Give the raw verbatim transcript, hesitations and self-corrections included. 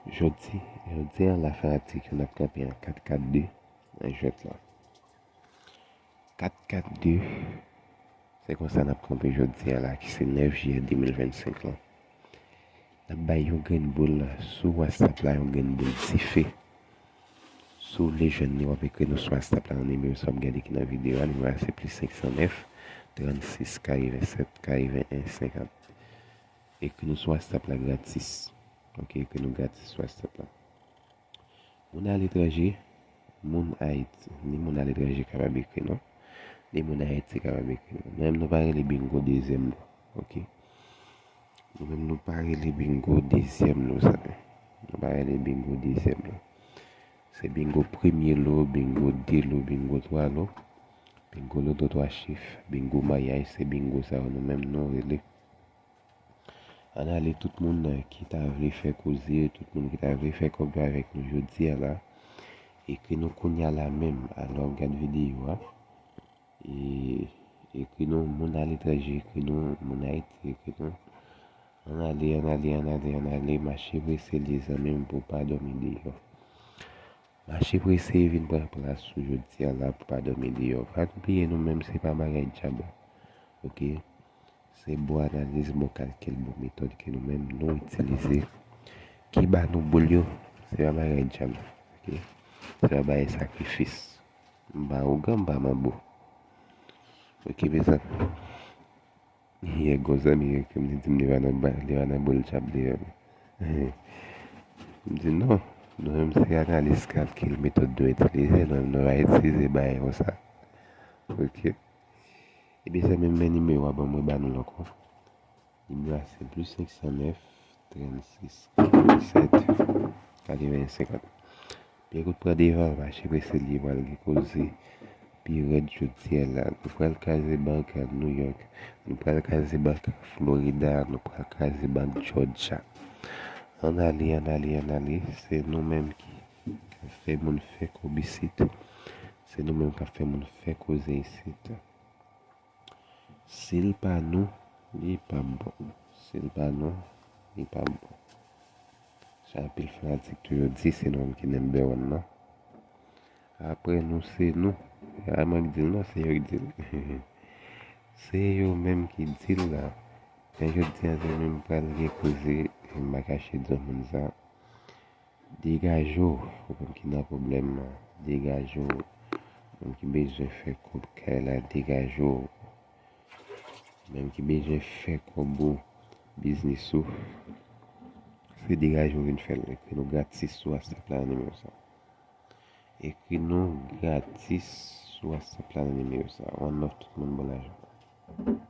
Jodi, jodi a la fanatik yo n ap kanpe an kat kat de nan jwèt la. Kat kat de, se konsa n ap kanpe jodi a la ki se nèf jiyè de mil vennsenk lan. N ap bay yon grenn boul sou WhatsApp la, yon grenn boul dife. Si w vle jwenn li, w ap ekri nou sou WhatsApp la nan nimewo sa w ap gade ki nan videyo a. Nimewo a se plis senk san nèf, trannsis, katrevensèt, katreven en, senkant. Ekri nou sou WhatsApp la gratis. Ok, ekri nou gratis sou WhatsApp la. Moun aletranje, moun Ayiti. Ni moun aletranje kapab ekri nou, ni moun Ayiti kapab ekri nou. Nou menm nou pa rele bingo dezyèm lo. Ok. Nou menm nou pa rele bingo dezyèm lo sa. Nou pa rele bingo dezyèm lo. Se bingo premye lo, bingo de lo, bingo twa lo, bingo loto twa chif, bingo maryaj, se bingo sa yo nou menm nou rele. Ann ale tout moun ki ta vle fè koze, tout moun ki ta vle fè kòb yo avèk nou jodi a la. Ekri nou kounye a la menm, alò gad videyo a. E ekri nou moun aletranje, ekri nou moun Ayiti, ekri nou. Ann ale, ann ale, ann ale, ann ale, mache prese li zanmi m pou w pa dòmi deyò. Mache prese vin pran plas ou jodi a la pou w pa dòmi deyò. Pa bliye nou menm se pa bagay djab. Ok? Se bon analiz, bon kalkil, bon metòd ke nou menm nou itilize. Ki ba nou boul yo, se pa bagay djab. Ok? Se pa bagay sakrifis. M pa ougan, m pa manbo. Ok, mezanmi. Yè, gon zanmi yo ekri m, li di m li pa nan ba-, li pa nan boul djab li menm. M di non, nou menm se analiz kalkil, metòd nou itilize, nou menm nou pa itilize bagay konsa. Ok. Ebyen zanmi m, men nimewo a ban mwen ba nou l ankò. Nimewo a se plis senk san nèf, trannsis, katrevennsèt, katreven en, senkant. Byen kout pran devan, mache prese li pral gen koze pi rèd jodi a la. Nou pral kraze bank New York. Nou pral kraze bank Florida. Nou pral kraze bank Georgia. Ann ale, ann ale, ann ale. Se nou menm ki ka fè moun fè kòb isit. Se nou menm k ap fè moun fè koze isit. Si l pa nou, li p ap bon. Si l pa nou, li p ap bon. Sa anpil fanatik toujou di, se nou menm ki number one nan. Apre nou, se nou. Se pa mwen k di l non, se yo k di l. Se yo menm ki di l la. Men jodi a, se nou menm pral gen koze, m pa kache di w moun sa. Degaje w, ou menm ki nan pwoblèm nan. Degaje w, ou menm ki bezwen fè kòb kay la, degaje w. Ou menm ki bezwen fè kòb ou, biznis ou. Se degaje w vin fè l. Ekri nou gratis sou WhatsApp la nan nimewo sa. Ekri nou gratis sou WhatsApp la nan nimewo sa. One love tout moun, bon lajan.